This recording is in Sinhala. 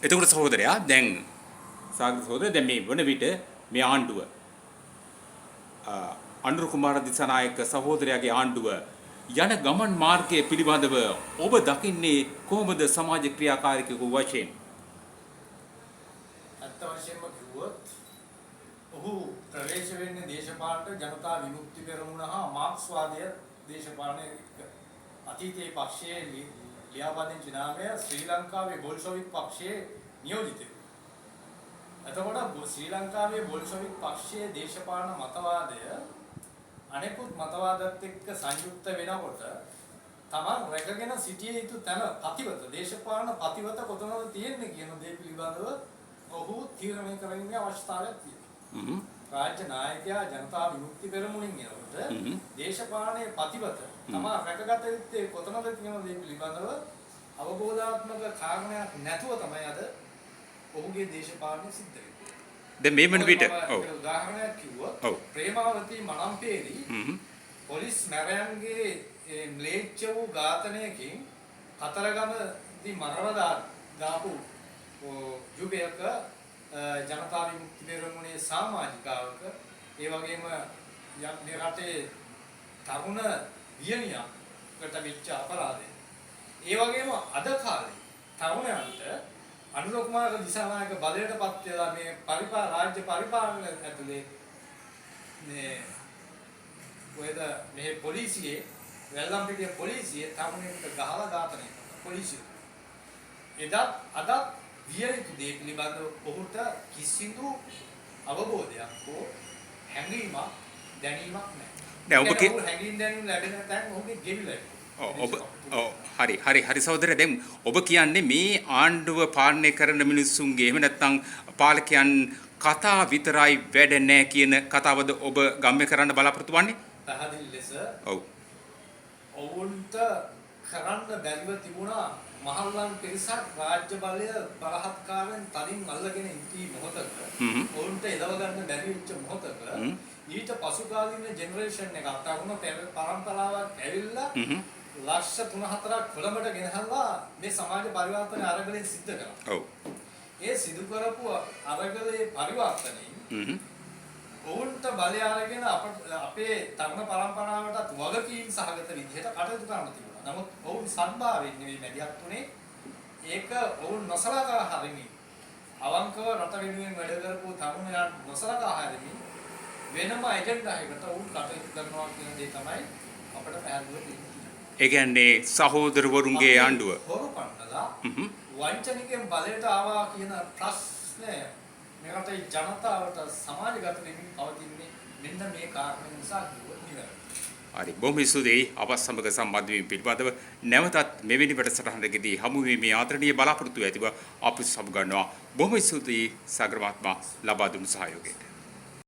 එතකොට සහෝදරයා, දැන් සාගර සහෝදරයා, දැන් මේ වන විට මේ ආණ්ඩුව, අනුර කුමාර දිසානායක සහෝදරයාගේ ආණ්ඩුව යන ගමන් මාර්ගය පිළිබඳව ඔබ දකින්නේ කොහොමද සමාජ ක්‍රියාකාරිකයෙකු වශයෙන්? ඇත්ත වශයෙන්ම කිව්වොත් ඔහු ප්‍රවේශ වෙන්නේ දේශපාලනට ජනතා විමුක්ති පෙරමුණ හා මාක්ස්වාදය දේශපාලනය එක්ක. අතීතයේ පක්ෂයේ ලියාපදිංචි නාමය ශ්‍රී ලංකාවේ බොල්ෂොවික් පක්ෂයේ නියෝජිතයෙකු. එතකොට ශ්‍රී ලංකාවේ බොල්ෂොවික් පක්ෂයේ දේශපාලන මතවාදය අනෙකුත් මතවාදත් එක්ක සංයුක්ත වෙනකොට තමන් රැකගෙන සිටිය යුතු තැන පතිවත, දේශපාලන පතිවත කොතනද තියෙන්නේ කියන දේ පිළිබඳව ඔහු තීරණය කරගන්න අවශ්‍යතාවයක් තියෙනවා. රාජ්‍ය නායකයා ජනතා විමුක්ති පෙරමුණෙන් එනකොට දේශපාලනයේ පතිවත තමා රැකගත යුත්තේ කොතනද කියන දේ පිළිබඳව අවබෝධාත්මක කාරණයක් නැතුව තමයි අද ඔහුගේ දේශපාලනය සිද්ධ වෙන්නේ. දැන් මේ වන විට ඔව් උදාහරණයක් කිව්වොත් ප්‍රේමාවතී මනම්පේරි පොලිස් මැරයන්ගේ ම්ලේච්ඡ වූ ඝාතනයකින් කතරගමදී මරලා දාපු යුගයක ජනතා විමුක්ති පෙරමුණේ සමාජිකාවක, ඒ වගේම මේ රටේ තරුණ වියණියකට වෙච්ච අපරාධය. ඒ වගේම අද කාලේ තරුණයන්ට අනුර කුමාර දිසානායක බලයට පත් වෙලා මේ රාජ්‍ය පරිපාලනය ඇතුලේ මේ කොහෙද මේ පොලිසියේ වැල්ලම්පිටිය පොලිසියේ තරුණයෙකුට ගහලා ඝාතනය කරනවා පොලිසිය. එදත් අදත් විය යුතු දේ පිළිබඳව ඔහුට කිසිදු අවබෝධයක් හෝ හැඟීමක් දැනීමක් නැහැ. දැන් ඔබ හැඟීම් දැනීම් ලැබෙන තැන් ඔහුගේ ගෙවිලා. ඔබ ඔව් හරි හරි හරි සහෝදරයා, දැන් ඔබ කියන්නේ මේ ආණ්ඩුව පාලනය කරන මිනිස්සුන්ගේ එහෙම නැත්නම් පාලකයන් කතා විතරයි වැඩ නෑ කියන කතාවද ඔබ ගම්‍ය කරන්න බලාපොරොත්තු වන්නේ? පැහැදිලි ලෙස ඔව්. ඔවුන්ට කරන්න බැරිව තිබුණා මහල්ලන් පිරිසක් රාජ්‍ය බලය බලහත්කාරයෙන් තදින් අල්ලගෙන ඉඳී මොහොතක, ඔවුන්ට එලව ගන්න බැරි වෙච්ච මොහොතක ඊට පසු කාලීන ජෙනරේෂන් එක තරුණ පරම්පරාවක් ඇවිල්ලා ලක්ෂ 3-4ක් කොළඹට ගෙනහල්ලා මේ සමාජ පරිවර්තන අරගලෙන් සිද්ධ කරා. ඔව්. ඒ සිදු කරපු අරගලයේ පරිවර්තනයෙන් ඔවුන්ට බලය අරගෙන අපේ තරුණ පරම්පරාවටත් වගකීම් සහගත විදිහට කටයුතු කරන්න තිබුණා. නමුත් ඔවුන් සද්භාවයෙන් නෙවෙයි මැදිහත් වුණේ. ඒක ඔවුන් නොසලකා හරිමින්, අවංකව රට වෙනුවෙන් වැඩ කරපු තරුණයන් නොසලකා හරිමින් වෙනම ඇජෙන්ඩා එකකට ඔවුන් කටයුතු කරනවා කියන දේ තමයි අපට පැහැදිලිව තියෙන්නේ. ඒ කියන්නේ සහෝදරවරුන්ගේ ආණ්ඩුව හොරු පන්නලා වංචනිකෙන් බලයට ආවා කියන ප්‍රශ්නය මේ රටේ ජනතාවට සමාජගත වෙමින් පවතින්නේ මෙන්න මේ කාරණේ නිසා කිව්වොත් නිවැරදි. හරි, බොහොම ස්තුතියි අප සමග සම්බන්ධ වීම පිළිබඳව. නැවතත් මෙවැනි වැඩසටහනකදී හමු වීමේ ආදරණීය බලාපොරොත්තු ඇතිව අපි සමුගන්නවා. බොහොම ස්තුතියි සාගර මහත්මයා ලබා දුන්නු සහයෝගයට.